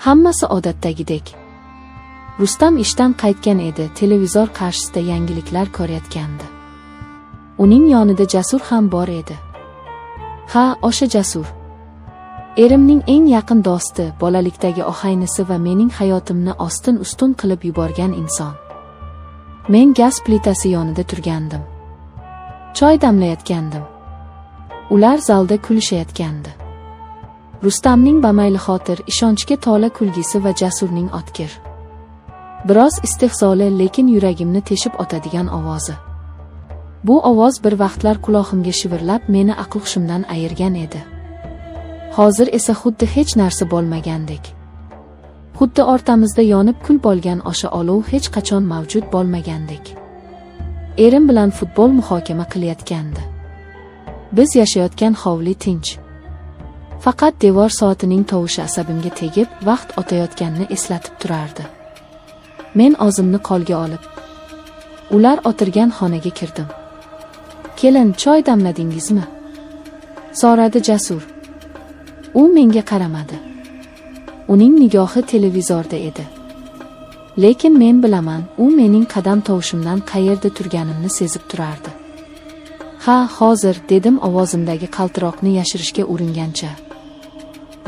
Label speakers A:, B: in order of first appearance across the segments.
A: Hammasi odatdagidek. Rustam ishdan qaytgan edi, televizor qarshisida yangiliklar ko'rayotgandi. Uning yonida Jasur ham bor edi. Ha, o'sha Jasur. Erimning eng yaqin do'sti, bolalikdagi og'aynisi va mening hayotimni ostin-ustun qilib yuborgan inson. Men gaz plitasi yonida turgandim. Choy damlayotgandim. Ular zalda kulishayotgandi. Rustamning bamaylixotir, ishonchga to'la kulgisi va Jasurning o'tkir, biroz istehzoli, lekin yuragimni teshib o'tadigan ovozi. Bu ovoz bir vaqtlar qulog'imga shivirlab, meni aql-hushimdan ayirgan edi. Hozir esa xuddi hech narsa bo'lmagandek. Xuddi o'rtamizda yonib kul bo'lgan o'sha olov hech qachon mavjud bo'lmagandek. Erim bilan futbol muhokama qilayotgandi. Biz yashayotgan hovli tinch. Faqat devor soatining tovushi asabimga tegib, vaqt o'tayotganini eslatib turardi. Men o'zimni qo'lga olib, ular o'tirgan xonaga kirdim. "Kelin, choy damladingizmi?" so'radi Jasur. U menga qaramadi. Uning nigohi televizorda edi. Lekin men bilaman, u mening qadam tovushimdan qayerda turganimni sezib turardi. "Ha, hozir", dedim ovozimdagi qaltiroqni yashirishga uringancha.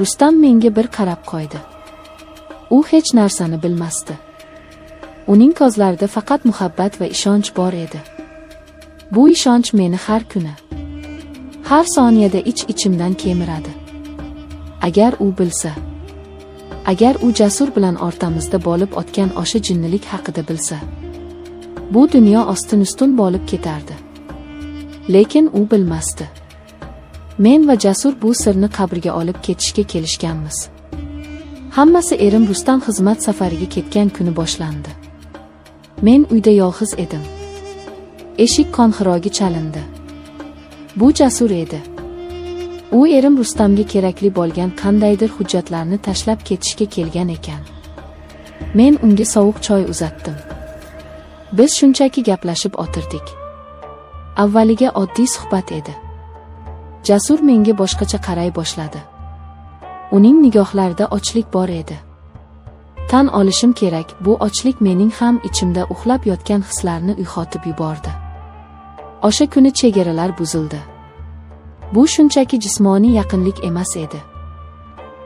A: Rustam menga bir qarab qo'ydi. U hech narsani bilmasdi. Uning ko'zlarida faqat muhabbat va ishonch bor edi. Bu ishonch meni har kuni, har soniyada ich-ichimdan kemiradi. Agar u bilsa, agar u Jasur bilan o'rtamizda bo'lib o'tgan o'sha jinnilik haqida bilsa, bu dunyo ostin-ustun bo'lib ketardi. Lekin u bilmasdi. Men va Jasur bu sirni qabrga olib ketishga kelishganmiz. Hammasi erim Rustam xizmat safariga ketgan kuni boshlandi. Men uyda yolg'iz edim. Eshik qo'ng'irog'i chalindi. Bu Jasur edi. U erim Rustamga kerakli bo'lgan qandaydir hujjatlarni tashlab ketishga kelgan ekan. Men unga sovuq choy uzatdim. Biz shunchaki gaplashib o'tirdik. Avvaliga oddiy suhbat edi. Jasur menga boshqacha qaray boshladi. Uning nigohlarida ochlik bor edi. Tan olishim kerak, bu ochlik mening ham ichimda uxlab yotgan hislarni uyg'otib yubordi. O'sha kuni chegaralar buzildi. Bu shunchaki jismoniy yaqinlik emas edi.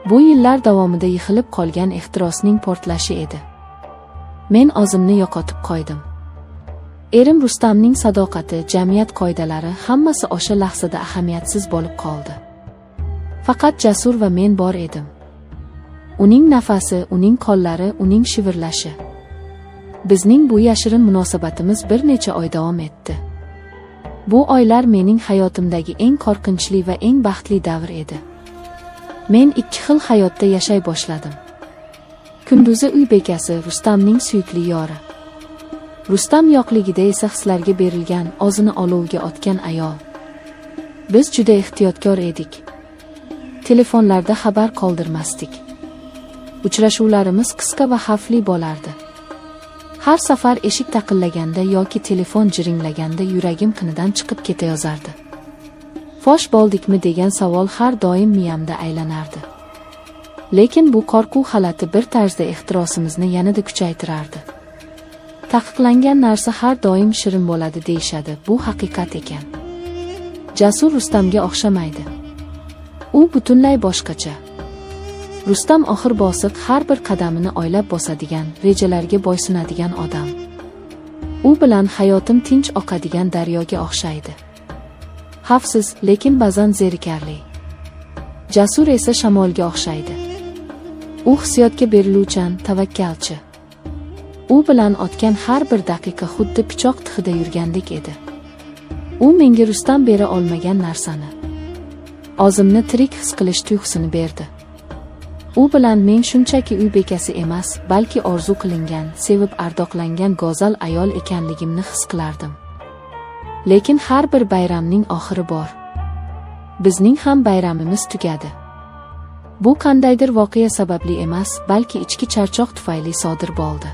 A: Bu yillar davomida yig'ilib qolgan ehtirosning portlashi edi. Men o'zimni yo'qotib qo'ydim. Erim Rustamning sadoqati, jamiyat qoidalari, hammasi o'sha lahzada ahamiyatsiz bo'lib qoldi. Faqat Jasur va men bor edim. Uning nafasi, uning qo'llari, uning shivirlashi. Bizning bu yashirin munosabatimiz bir necha oy davom etdi. Bu oylar mening hayotimdagi eng qo'rqinchli va eng baxtli davr edi. Men ikki xil hayotda yashay boshladim. Kunduzi uy bekasi, Rustamning suyukli yori. Rustam yo'qligida esa hislarga berilgan, o'zini olovga otgan ayol. Biz juda ehtiyotkor edik. Telefonlarda xabar qoldirmasdik. Uchrashuvlarimiz qisqa va xavfli bo'lardi. Har safar eshik taqillaganda yoki telefon jiringlaganda yuragim qinidan chiqib ketayozardi. Fosh bo'ldikmi degan savol har doim miyamda aylanardi. Lekin bu qo'rquv holati bir tarzda ehtirosimizni yanada kuchaytirardi. Taqiqlangan narsa har doim shirin bo'ladi deyishadi, bu haqiqat ekan. Jasur Rustamga o'xshamaydi. U butunlay boshqacha. Rustam oxir bosiq, har bir qadamini o'ylab bosadigan, rejalarga bo'ysunadigan odam. U bilan hayotim tinch oqadigan daryoga o'xshaydi. Xavfsiz, lekin ba'zan zerikarli. Jasur esa shamolga o'xshaydi. U hissiyotga beriluvchan, tavakkalchi. U bilan o'tgan har bir daqiqa xuddi pichoq tig'ida yurgandek edi. U menga Rustam bera olmagan narsani, o'zimni tirik his qilish tuyg'usini berdi. U bilan men shunchaki uy bekasi emas, balki orzu qilingan, sevib ardoqlangan go'zal ayol ekanligimni his qilardim. Lekin har bir bayramning oxiri bor. Bizning ham bayramimiz tugadi. Bu qandaydir voqea sababli emas, balki ichki charchoq tufayli sodir bo'ldi.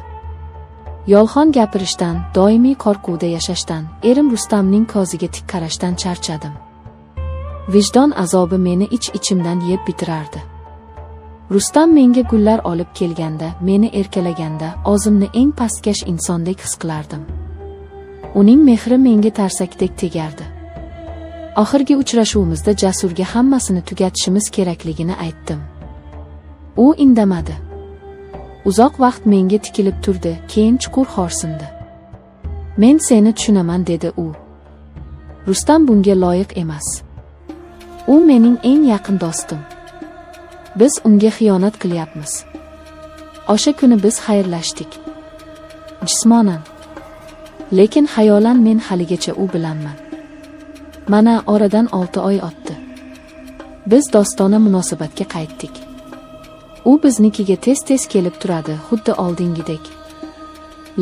A: Yolg'on gapirishdan, doimiy qo'rquvda yashashdan, erim Rustamning ko'ziga tik qarashdan charchadim. Vijdon azobi meni ich-ichimdan yeb bitirardi. Rustam menga gullar olib kelganda, meni erkalaganda, o'zimni eng pastkash insondek his qilardim. Uning mehri menga tarsakdek tegardi. Oxirgi uchrashuvimizda Jasurga hammasini tugatishimiz kerakligini aytdim. U indamadi. Uzoq vaqt menga tikilib turdi, keyin chuqur xo'rsindi. "Men seni tushunaman", dedi u. "Rustam bunga loyiq emas. U mening eng yaqin do'stim. Biz unga xiyonat qilyapmiz." O'sha kuni biz xayrlashdik. Jismonan. Lekin xayolan men haligacha u bilanman. Mana oradan 6 oy o'tdi. Biz do'stona munosabatga qaytdik. U biznikiga tez-tez kelib turadi, xuddi oldingidek.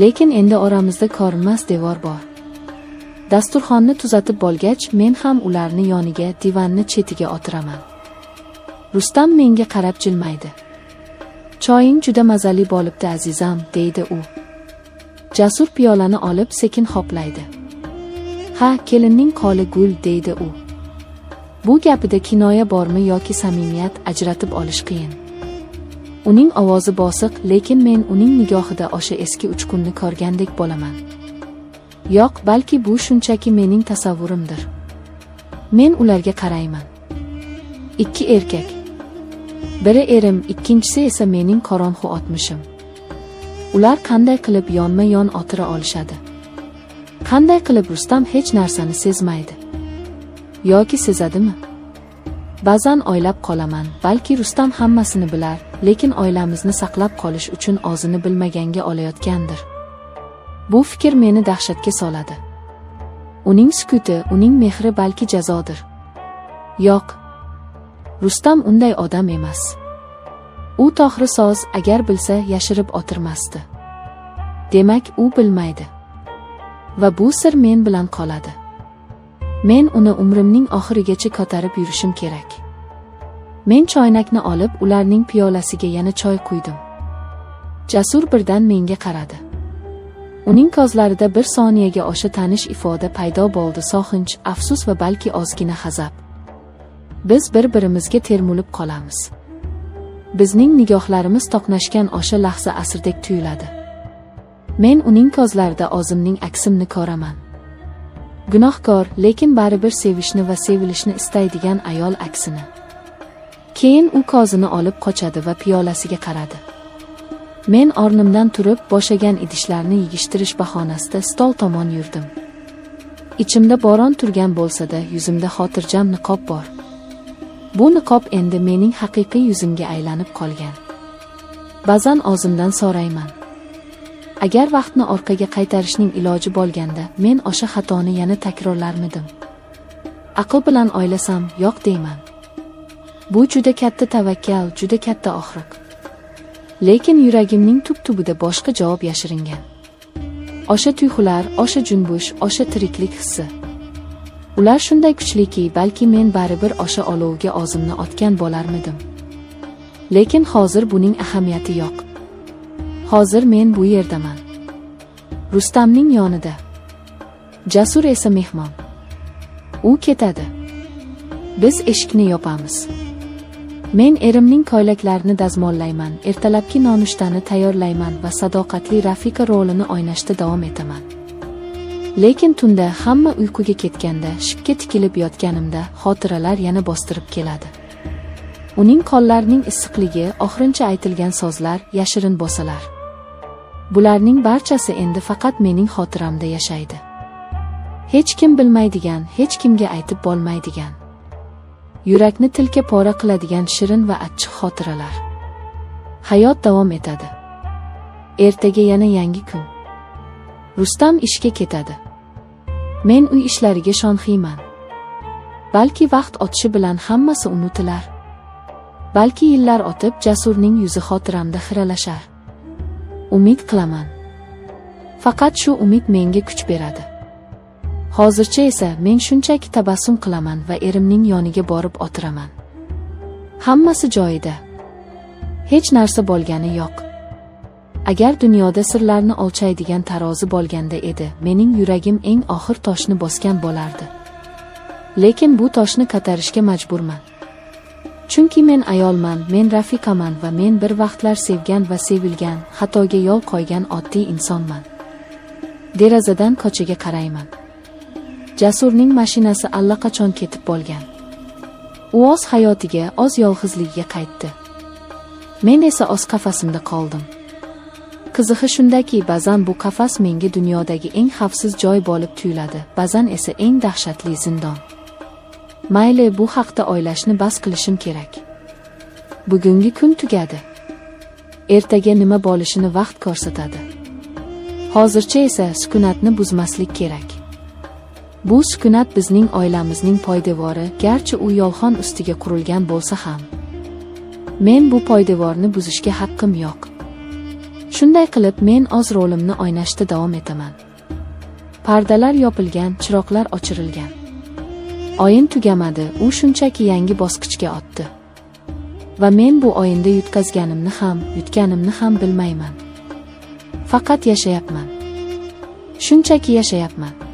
A: Lekin endi oramizda ko'rinmas devor bor. Dasturxonni tuzatib bo'lgach, men ham ularni yoniga, divanni chetiga o'tiraman. Rustam menga qarab jilmaydi. "Choying juda mazali bo'libdi, azizam", deydi u. Jasur piyolani olib sekin hoplaydi. "Ha, kelinning qo'li gul", deydi u. Bu gapida kinoya bormi yoki samimiyat, ajratib olish qiyin. Uning ovozi bosiq, lekin men uning nigohida o'sha eski uchqunni ko'rgandek bo'laman. Yo'q, balki bu shunchaki mening tasavvurimdir. Men ularga qarayman. Ikki erkak. Biri erim, ikkinchisi esa mening qorong'u o'tmishim. Ular qanday qilib yonma-yon o'tira olishadi? Qanday qilib Rustam hech narsani sezmaydi? Yoki sezadimi? Ba'zan o'ylab qolaman, balki Rustam hammasini bilar, lekin oilamizni saqlab qolish uchun o'zini bilmaganga olayotgandir. Bu fikr meni dahshatga soladi. Uning sukuti, uning mehri balki jazodir. Yo'q. Rustam unday odam emas. U to'g'ri so'z, agar bilsa, yashirib o'tirmasdi. Demak, u bilmaydi. Va bu sir men bilan qoladi. Men uni umrimning oxirigacha ko'tarib yurishim kerak. Men choynakni olib, ularning piyolasiga yana choy quydim. Jasur birdan menga qaradi. Uning ko'zlarida bir soniyaga o'sha tanish ifoda paydo bo'ldi: sog'inch, afsus va balki ozgina g'azab. Biz bir-birimizga termulib qolamiz. Bizning nigohlarimiz to'qnashgan o'sha lahza asrdek tuyuladi. Men uning ko'zlarida o'zimning aksimni ko'raman. Gunohkor, lekin baribir sevishni va sevilishni istaydigan ayol aksini. Keyin u ko'zini olib qochadi va piyolasiga qaradi. Men o'rnimdan turib, bo'shagan idishlarni yig'ishtirish bahonasida stol tomon yurdim. Ichimda bo'ron turgan bo'lsa-da, yuzimda xotirjam niqob bor. Bu niqob endi mening haqiqiy yuzimga aylanib qolgan. Ba'zan o'zimdan so'rayman. Agar vaqtni orqaga qaytarishning iloji bo'lganda, men o'sha xatoni yana takrorlarmidim? Aql bilan o'ylasam, yo'q deyman. Bu juda katta tavakkal, juda katta og'riq. Lekin yuragimning tub-tubida boshqa javob yashiringan. O'sha tuyg'ular, o'sha junbush, o'sha tiriklik hissi. Ular shunday kuchliki, balki men baribir o'sha olovga o'zimni otgan bo'larmidim. Lekin hozir buning ahamiyati yo'q. Hozir men bu yerdaman. Rustamning yonida. Jasur esa mehmon. U ketadi. Biz eshikni yopamiz. Men erimning ko'ylaklarini dazmollayman, ertalabki nonushtani tayyorlayman va sadoqatli rafiqa rolini o'ynashda davom etaman. Lekin tunda, hamma uyquga ketganda, shiftga tikilib yotganimda xotiralar yana bostirib keladi. Uning qo'llarining issiqligi, oxirincha aytilgan so'zlar, yashirin bo'salar. Bularning barchasi endi faqat mening xotiramda yashaydi. Hech kim bilmaydigan, hech kimga aytib bo'lmaydigan. Yurakni tilka pora qiladigan shirin va achchiq xotiralar. Hayot davom etadi. Ertaga yana yangi kun. Rustam ishga ketadi. Men uy ishlariga shoshmayman. Balki vaqt o'tishi bilan hammasi unutilar. Balki yillar o'tib Jasurning yuzi xotiramda xiralashar. Umid qilaman. Faqat shu umid menga kuch beradi. Hozircha esa men shunchaki tabassum qilaman va erimning yoniga borib o'tiraman. Hammasi joyida. Hech narsa bo'lgani yo'q. Agar dunyoda sirlarni o'lchaydigan tarozi bo'lganda edi, mening yuragim eng oxir toshni bosgan bo'lardi. Lekin bu toshni ko'tarishga majburman. Chunki men ayolman, men rafiqaman va men bir vaqtlar sevgan va sevilgan, xatoga yo'l qo'ygan oddiy insonman. Derazadan ko'chaga qarayman. Jasurning mashinasi allaqachon ketib bo'lgan. U o'z hayotiga, o'z yolg'izligiga qaytdi. Men esa o'z qafasimda qoldim. Qizig'i shundaki, ba'zan bu qafas menga dunyodagi eng xavfsiz joy bo'lib tuyuladi, ba'zan esa eng dahshatli zindon. Mayli, bu haqda o'ylashni bas qilishim kerak. Bugungi kun tugadi. Ertaga nima bo'lishini vaqt ko'rsatadi. Hozircha esa sukunatni buzmaslik kerak. Bu sukunat bizning oilamizning poydevori, garchi u yolg'on ustiga qurilgan bo'lsa ham. Men bu poydevorni buzishga haqqim yo'q. Shunday qilib, men o'z rolimni o'ynashda davom etaman. Pardalar yopilgan, chiroqlar o'chirilgan. O'yin tugamadi, u shunchaki yangi bosqichga o'tdi. Va men bu o'yinda yutqazganimni ham, yutganimni ham bilmayman. Faqat yashayapman. Shunchaki yashayapman.